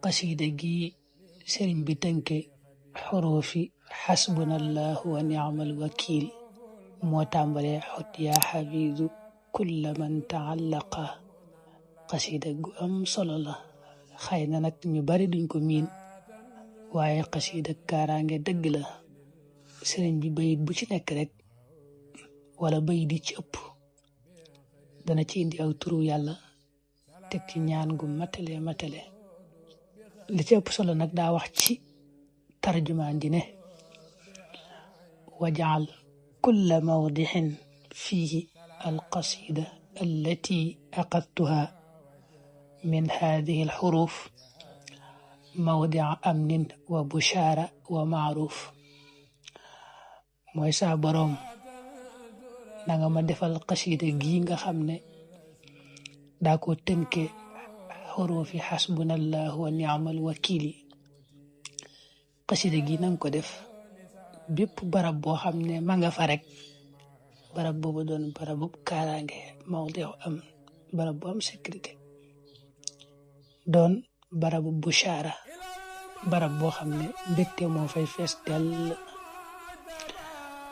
qasida gi sëriñ bi tënke xurufi xasbunallahu wa ni'mal wakil moo tàmbale xut yaa xafiidu kulla man taallaqa qasida gu am solo la xëy na nag ñu bari duñ ko miin waaye qasida kaaraange dëgg la sëriñ bi bayit bu ci nekk rek wala bayit yi ci ëpp dana ci indi aw turu yàlla teg ci ñaan gu matale li ci ëpp solo nag daa wax ci tarjumaan ji ne wajaal kulla mawdixin fiihi alqasida allati aqadtuha min hadihi alxuruf mawdia amnin wa bushaara wa maaruf mooy saa boroom nanga ma defal qasida gii nga xam ne daa ko tënke xurufi xasbunallahu wa ni'mal wakili qasida gi nanga ko def bépp barab boo xam ne ma nga fa rek barab boobu doon barabu kaaraange mawdiu am barab bu am sécurité doon barabu bushaara barab boo xam ne mbégte moo fay fees dell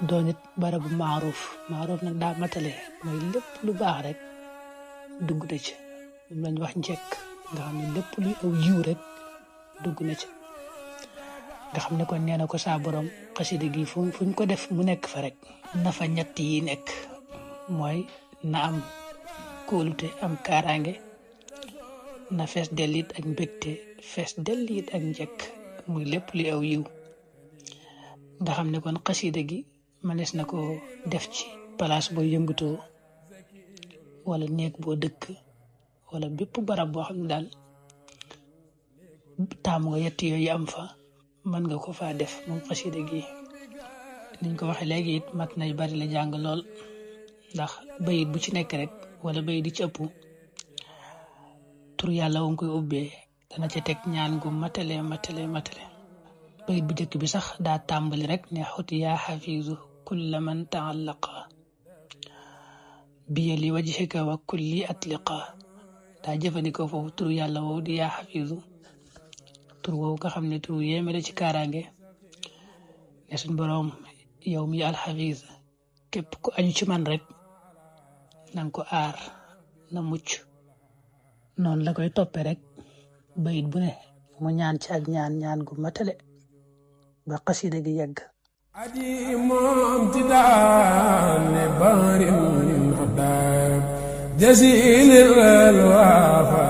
doon it barabu maaruf nag daa matale mooy lépp lu baax rek dugg na ci moom lañ wax njëkk nga xam ne lépp luy aw yiw rek dugg na ci nga xam ne kon nee na ko saa borom xasida gi fuñ ko def mu nekk fa rek na fa ñett yi nekk mooy na am kóolute am kaaraange na fees dell it ak mbégte fees dell it ak njëkk muy lépp luy aw yiw nga xam ne kon xasida gi mënees na ko def ci place boo yëngutoo wala néeg boo dëkk wala bépp barab boo xam ne daal taamu nga yett yooyu am fa mën nga ko faa def moom xasida gi niñ ko waxee léegi it mat nay bari la jàng lool ndax bayit bu ci nekk rek wala bayit di ci ëpp tur yàlla woo koy ubbee dana ca teg ñaan gu matale bayit bu njëkk bi sax daa tàmbali rek ne xut yaa xafiizu kulla man taallaqa biya li wajhika wa kulli atliqa daa jëfandikoo foofu turu yàlla woowu di yaa xafiizu tur woowu nga xam ne tur yéeme la ci kaaraange ne suñ boroom yow mi alxafiis képp ku aju ci man rek nanga ko aar na mucc noonu la koy toppe rek bayit bu ne mu ñaan ci ak ñaan gu matale ba qasida gi yegg aji moom ti daane barin xadaab jasilil waafa